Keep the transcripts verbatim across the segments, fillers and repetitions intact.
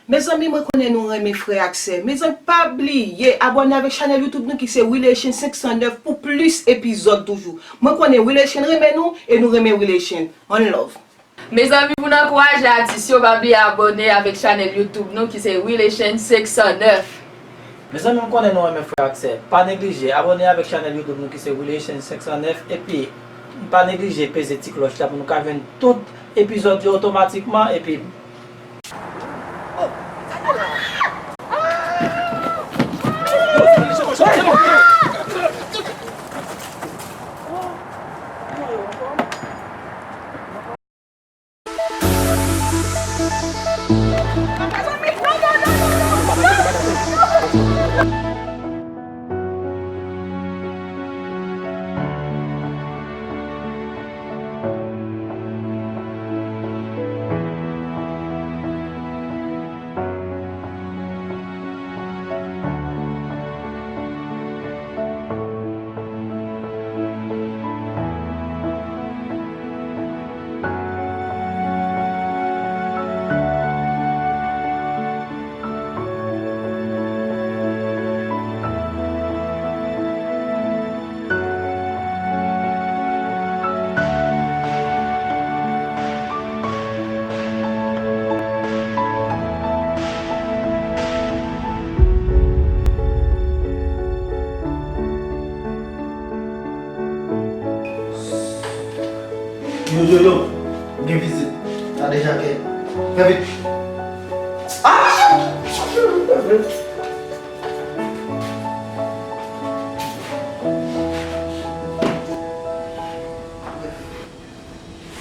Mezanmi, mwen konnen nou renmen frè ak sè. Mezanmi, pa bliye abòne avèk chanèl YouTube nou ki se Relation senk san nèf pou plis epizòd toujou. Mwen konnen Relation renmen nou e nou renmen Relation. One love. Mezanmi, pou n ankouraje atis yo, pa bliye abòne avèk chanèl YouTube nou ki se Relation senk san nèf. Mezanmi, m konnen nou renmen frè ak sè. Pa neglije abòne avèk chanèl YouTube nou ki se Relation senk san nèf epi pa neglije peze ti klòch la pou nou ka jwenn tout epizòd yo otomatikman epi Yo, yo, yo, gen vizit. Gade Jacques. Fè vit. Ah!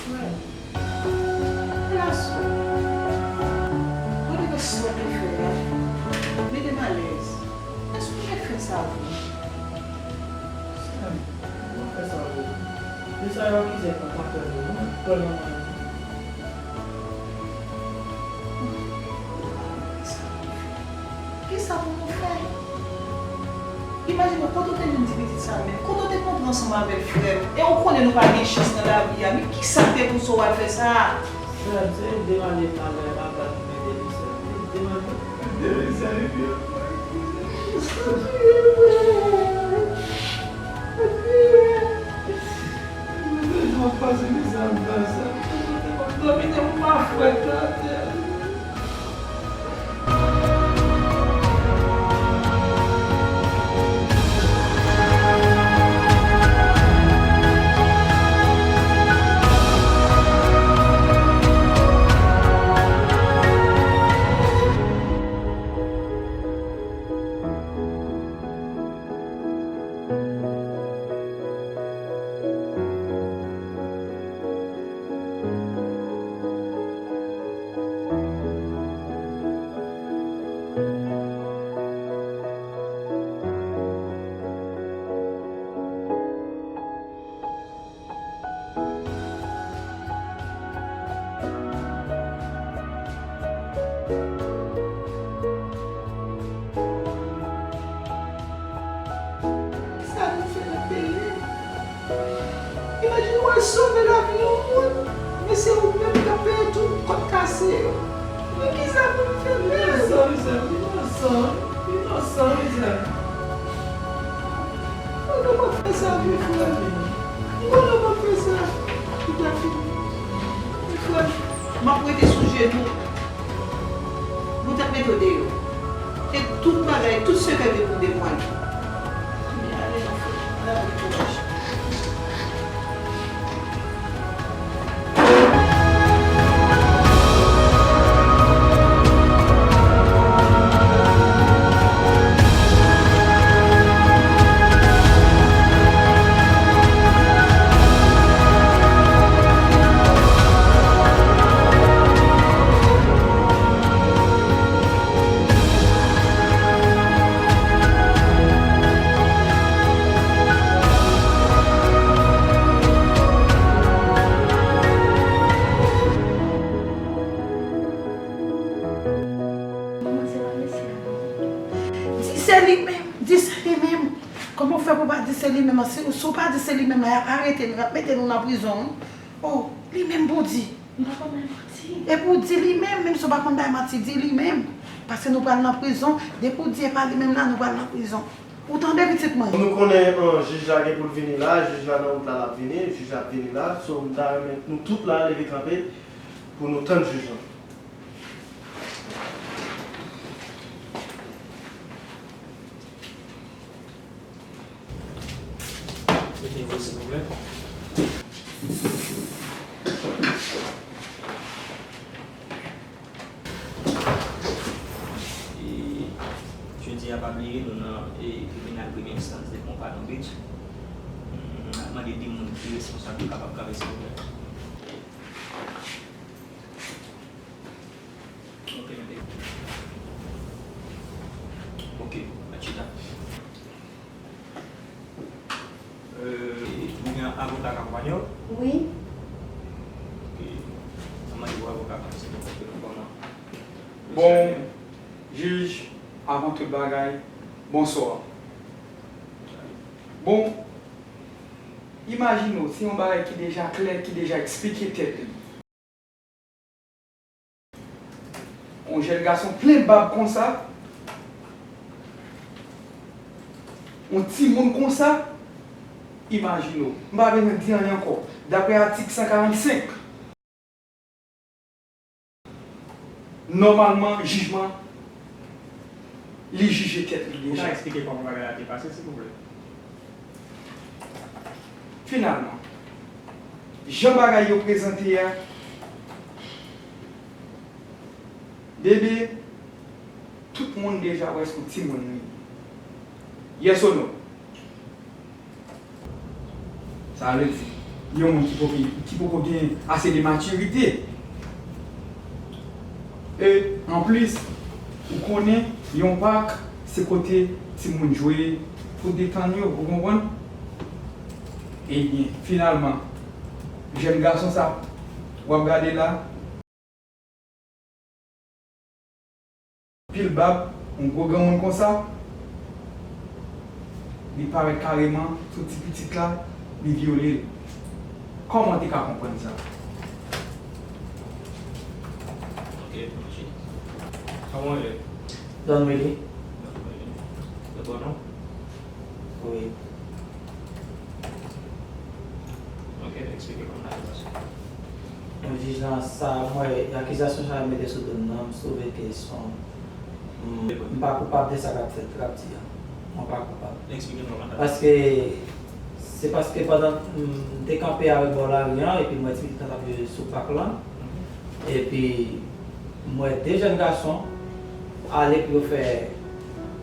Frè, relasyon. Gade nan sa w te fè a. Mete m alèz. Èske w te fè sa vre? Sè m, mwen fè sa vre. De sa yo akize m nan pwentè vre, mwen kwè nan mwen. Kisa pou nou fè? Imajine w, kote w te jwenn ti pitit sa menm? Kote w te kontre ansanm avèk frè m? E w konnen nou pa gen chans nan lavi a. Men kisa k te pouse w al fè sa? Frè m, se de malè malè m ap bat mwen de li, sè m. De malè. De li, sè m, epi yo. Mwen te jwenn pase mizè anndan sa. Mwen te konn dòmi nan yon mafrèt atè. Sa nou fè nan peyi? Imajine w al sove lavi yon moun, men se ou menm k ap peye tout kòb kase yo. Men kisa pou nou fè menm? Inosan, mizè, inosan, inosan, mizè. Mwen pa fè sa vre, frè. Mwen pa fè sa. Li ta fini. Frè, m ap rete sou jenou. Mwen t ap mete w deyò. E tout bagay, tout sekrè gen pou devwale. Men ale, ale, kouraj. Di se li menm, di se li menm. Kòman w fè pou w pa di se li menm? Si, si w pa di se li menm la, y ap arete nou, y ap mete nou nan prizon, wi. Oh, li menm pou w di. M pa konn manti. Epi w di li menm, menm si w pa konn bay manti, di li menm. Paske nou pral nan prizon. Depi w di e pa li menm la, nou pral nan prizon. Ou tande, pitit mwen? Nou konnen, euh, jij la gen pou l vini la, jij la nan wout la, l ap vini, jij la ap vini la. So, m ta renmen nou tout la leve kanpe pou nou tann jij la. Mete yo, silvouplè. E, jodi a, pa bliye, nou nan, e, tribinal premye enstans de Pompano Beach. M ap mande de moun ki responsab yo kapab kanpe, silvouplè. Ok, mete. Ok, mèt chita. Euh, ou gen avoka k akonpanye w? Wi. Ok. Mwen mande pou avoka a pase nan kòte nou kòman. Bon, jij, avan tout bagay, bonswa. Bon, imajine w, se yon bagay ki deja klè, ki deja eksplike tèt li. Yon jèn gason plen bab konsa, yon timoun konsa, imajine w. M pa bezwen di anyen ankò. Daprè atik san karannsenk, nòmalman, jijman, li jije tèt li deja. Ou ka eksplike kòman bagay la te pase, silvouplè? Finalman, jan bagay yo prezante a, bebe, tout moun deja wè se yon timoun li ye. Yes or no? Sa vle di, yon moun ki poko, ki poko gen ase de matirite. E, anplis, ou konnen, yon pak, se kote timoun jwe pou detann yo, ou konprann? Ebyen, finalman, jèn gason sa w ap gade la, pil bab, yon gwo granmoun konsa, li parèt kareman sou ti pitit la, li vyole l. Kòman w te ka konprann sa? Ok, monchè. Kòman w rele? Don Willy. Don Willy. Se bon non? Wi. Ok, eksplike kòman bagay la pase. Bon, jij lan, sa, mwen, akizasyon sa yo mete sou do m nan, m twouve ke se yon, m, m pa koupab de sa k ap fèt, k ap di a. Mwen pa koupab. Eksplike m kòman sa. Paske, se paske pandan m te kanpe avèk bò lari an, epi m wè ti pitit lan t ap jwe sou pak lan, epi m wè de jèn gason ale pou yo fè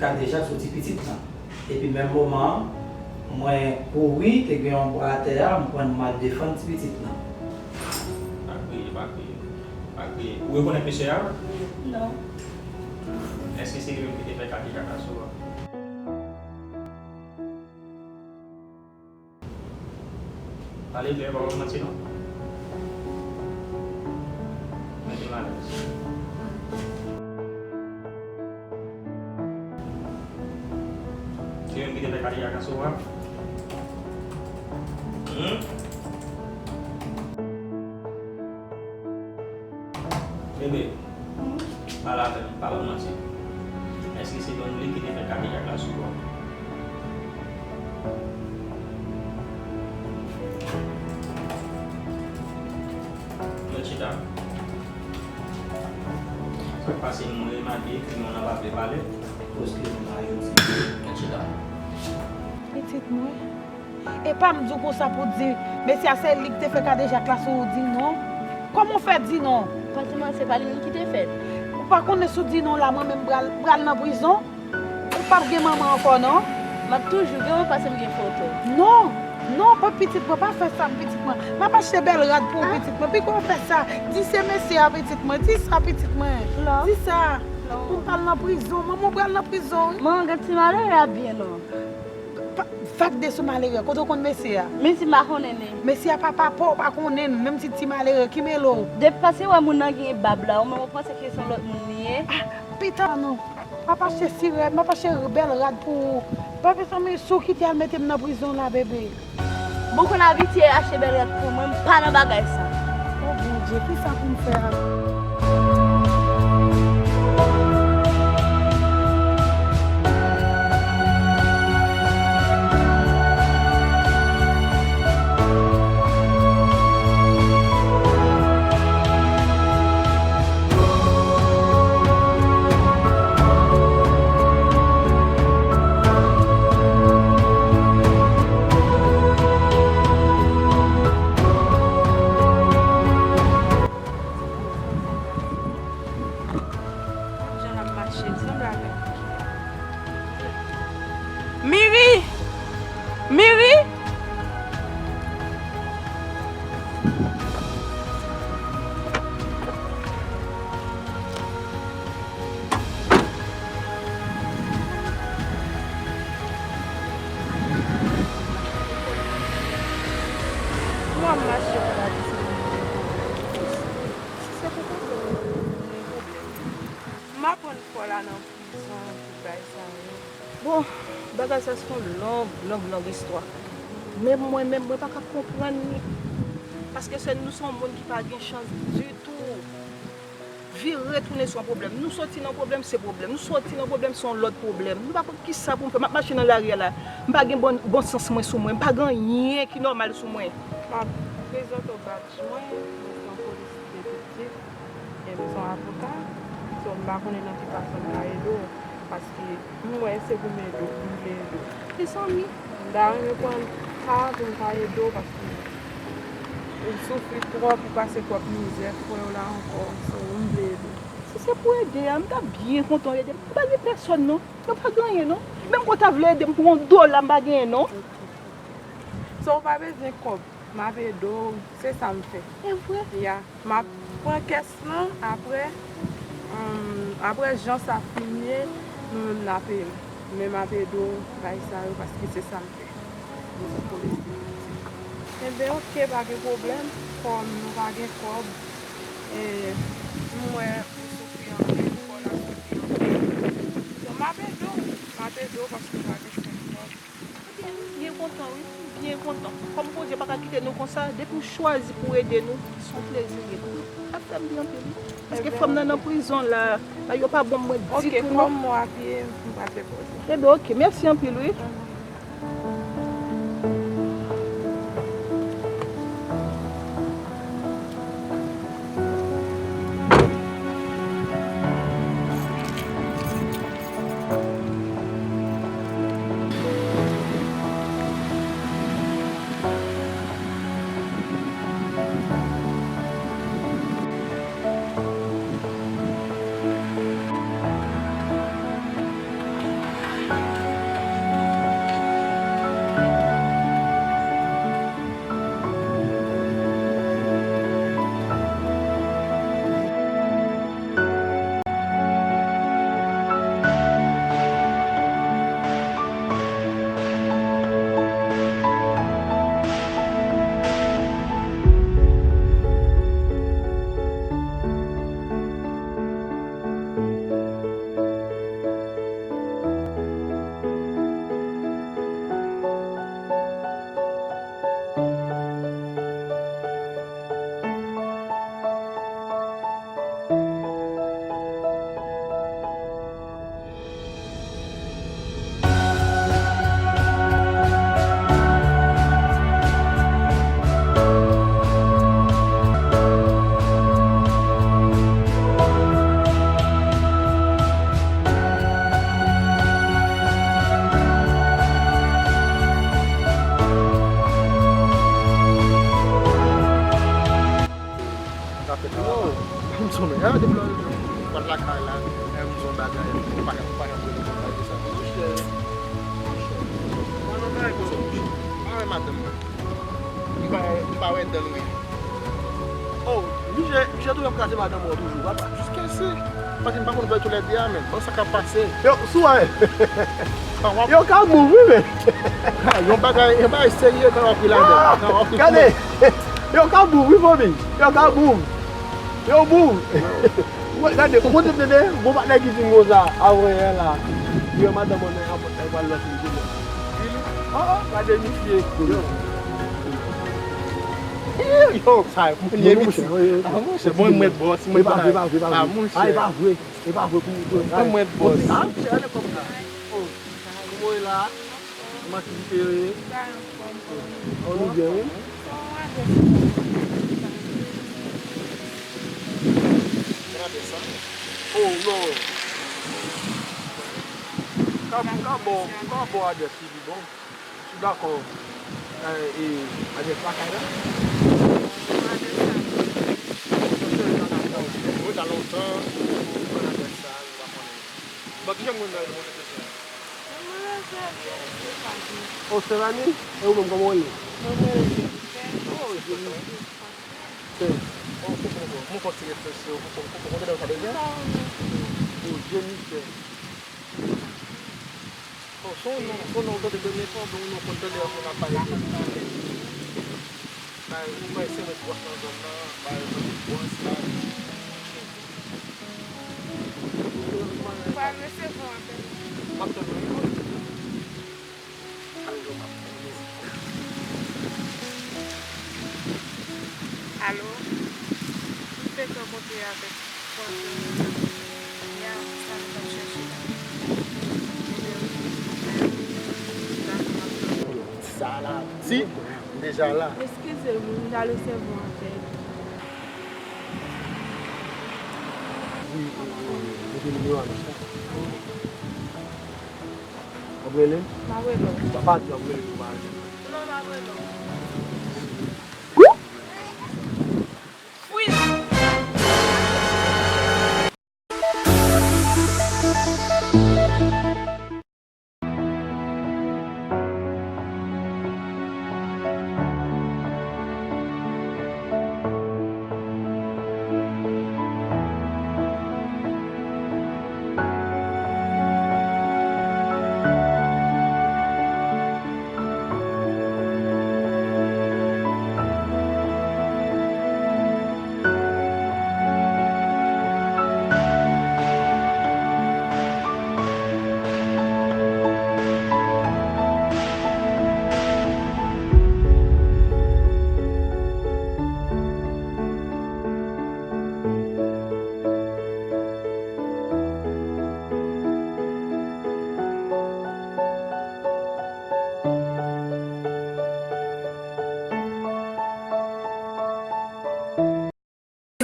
kadejak sou ti pitit lan. Epi menm moman an, mwen kouri, te gen yon bwa atè a, m pran l, m al defann ti pitit lan. Pa kriye, pa kriye, pa kriye. Ou rekonèt mesye a? Non. Èske se li menm ki te fè kadejak la sou ou a? Pale klè, pa ba m manti non. Mete m alèz. Se yo menm ki te fè kadejak la sou ou a? Hmm? Bebe, pale avè m, pa ba m manti. Èske se Don Willy ki te fè kadejak la sou ou a? Mèt chita. Sa k pase, nou remake, epi nou pa vle pale. Paske nou pa jodi. Mèt chita. Pitit mwen. E pa m di w konsa pou di, mesye a se li ki te fè kadejak la sou ou, di non. Kòman w fè di non? Paske mwen, se pa li menm ki te fè l. Ou pa konnen si w di non la, mwen menm pral, pral nan prizon? Ou p ap gen manman ankò non. M ap toujou gen w paske m gen foto. Non, non, pa pitit mwen, pa fè sa, pitit mwen. M ap achte bèl rad pou ou, pitit mwen. Piko w fè sa? Di se mesye a, pitit mwen. Di sa, pitit mwen. Non. Di sa. Non. Ou pral nan prizon. Manman w pral nan prizon, wi. Manman, gad ti malere a byen non. Pa, fak de sou malere, kote w konn mesye a? Menm si m pa konnen li. Mesye a pa papa w, pa konnen l, menm si ti malere, ki mele w? Depi paske w wè moun nan gen bab la, ou menm ou panse ke se yon lòt moun li ye? Ah, pita non. M ap achte sirèt, m ap achte bèl rad pou ou. Bebe, zanmi, si w kite al mete m nan prizon la, bebe. Bon, konn abitye achte bèl rad pou mwen, m pa nan bagay sa. Oh, Bondye, kisa pou m fè a? Mache, sanble avè m. Miri! Miri! Mwen ap mache pou la di se mwen ki gen pwoblèm. Si se pou konsa, mwen gen pwoblèm. M aprann fò la nan prizon, tout bagay sa yo. Bon, bagay sa se yon long, long, long istwa. Men mwen menm, mwen pa ka konprann li. Paske se, nou se yon moun ki pa gen chans ditou. Vire tounen se yon pwoblèm. Nou soti nan pwoblèm, se pwoblèm. Nou soti nan pwoblèm, se yon lòt pwoblèm. Nou pa konn kisa pou n fè. M ap mache nan lari a la. M pa gen bon, bon sans mwen sou mwen. M pa gen anyen ki nòmal sou mwen. M ap prezante w badj mwen, mwen se yon polis detektif. E m se yon avoka. So, m pa konnen nan ki fason m ka ede w. Paske m wè se pou m ede w, m vle ede w. Mezanmi, m ta renmen pran ka pou m ka ede w paske ou soufri twòp, ou pase twòp mizè, frè w la ankò, so, m vle ede w. Si se pou ede a, m ta byen kontan ede. M pa gen pèsòn non. Mwen pa gen anyen non. Menm ke w ta vle ede m pou yon dola, m pa genyen non. So, ou pa bezwen kòb. M ap ede w, se sa m fè. E vre? Ya. M ap pran kès lan, apre, um, apre jan sa fin ye, nou menm n a peye m. Men m ap ede w bay sa yo, paske se sa m fè. M se polis. Enben, oke, pa gen pwoblèm. Kòm nou pa gen kòb, e, m wè ou soufri anpil, kò w la soufri anpil. So, m ap ede w. M ap ede w paske w pa gen senk kòb. Ebyen, m byen kontan, wi. M byen kontan. Kòm Bondye pa ka kite nou konsa, depi w chwazi pou w ede nou, se yon plezi l ye pou nou. Sa fè m byen anpil, wi. Paske fanm nan nan prizon la, bagay yo pa bon mwen ditou, non. Oke, kòm mwen apiye, m pral fè pòz la. Ebyen, oke. Mèsi anpil, wi. Sa fè travay. Yo, m sonje. Ah, depi lè m pral lakay la, m di yon bagay, ou pa, ou pa janm rele m pou m pale de sa. Monchè, monchè. Mwen nan bagay konsa, monchè. M pa wè madanm mwen. M pa, m pa wè dan l wi. Oh, misye, misye toujou ap kraze madanm mwen toujou. Papa, jiskaske. Paske m pa konn vè toulède a, men. Bon, sa k ap pase. Yo, sou a. Yo, ka move, men. Yon bagay, yon bagay serye, kan w ap ri ladan. Kan w ap ri. Gade. Yo, ka move, fanmi. Yo, ka move. Yo, move. Gade, ou konn tande, bon patnè ki di m konsa, avan yè la. Yo, madanm mwen nan rapòt la, pral lòt li. Oh, oh, gade misye. Yo. Yo, sa, moun ye piti. Ah, monchè, bon, mwen bòs, mwen pa vre, pa vre, pa vre. Ah, monchè. Ah, e pa vre. E pa vre pou ou. Mwen, mwen bòs. Ah, monchè, ale kòm sa. Oh, kòman w ye la? Kòman aktivite yo ye? Sa anfòm. Oh, nou byen, wi. Mwen ap fè sa. Oh, non. Ka, ka bon, ka bon adrès li, bon. Dakò. E, e, adrès lakay la? Mwen ta lontan, mwen konn adrès sa, nou pa konnen. Kijan moun nan rele, monchè Stéphanie? Mwen rele Stéphanie, se pa di. Oh, Stéphanie? E ou menm, kòman w rele? Mwen rele Jennifer. Oh, Jennifer. Oh, kòkòkò. Mwen konn se referans yo, kòkòkò. Kòkòkò, gade w sa deja? Mwen pa wè non. Oh, Jennifer. Oh, se yon non, se yon non w tande premye fwa, oubyen yon non w konn tande anvan n ap pale de? Bay, ou bay se mwen ki bòs nan zòn nan, bay, mwen ki bòs la. Pral resevwa w apèl. M ap tann ou wi, bòs. Alo? M te konvoke avèk Pòtè. Ya, sa nou t ap chèche la. Ebyen, wi. Dakò, m ap tann. Sa la, di, m deja la. Eskize m, m t al resevwa apèl. Wi, wi, wi, wi. Mete nimewo a nan sa. W ap rele m? M ap rele w. W ap pa di w ap rele m, ou pa rele m. Non, m ap rele w. Freeze!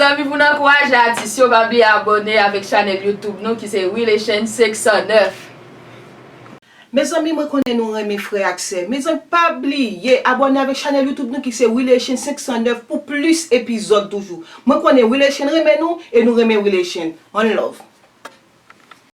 Mezanmi, pou n ankouraje atis yo, pa bliye abòne avèk chanèl YouTube nou ki se Relation senk san nèf. Mezanmi, mwen konnen nou renmen frè ak sè. Mezanmi, pa bliye abòne avèk chanèl YouTube nou ki se Relation senk san nèf pou plis epizòd toujou. Mwen konnen Relation renmen nou e nou renmen Relation. One love.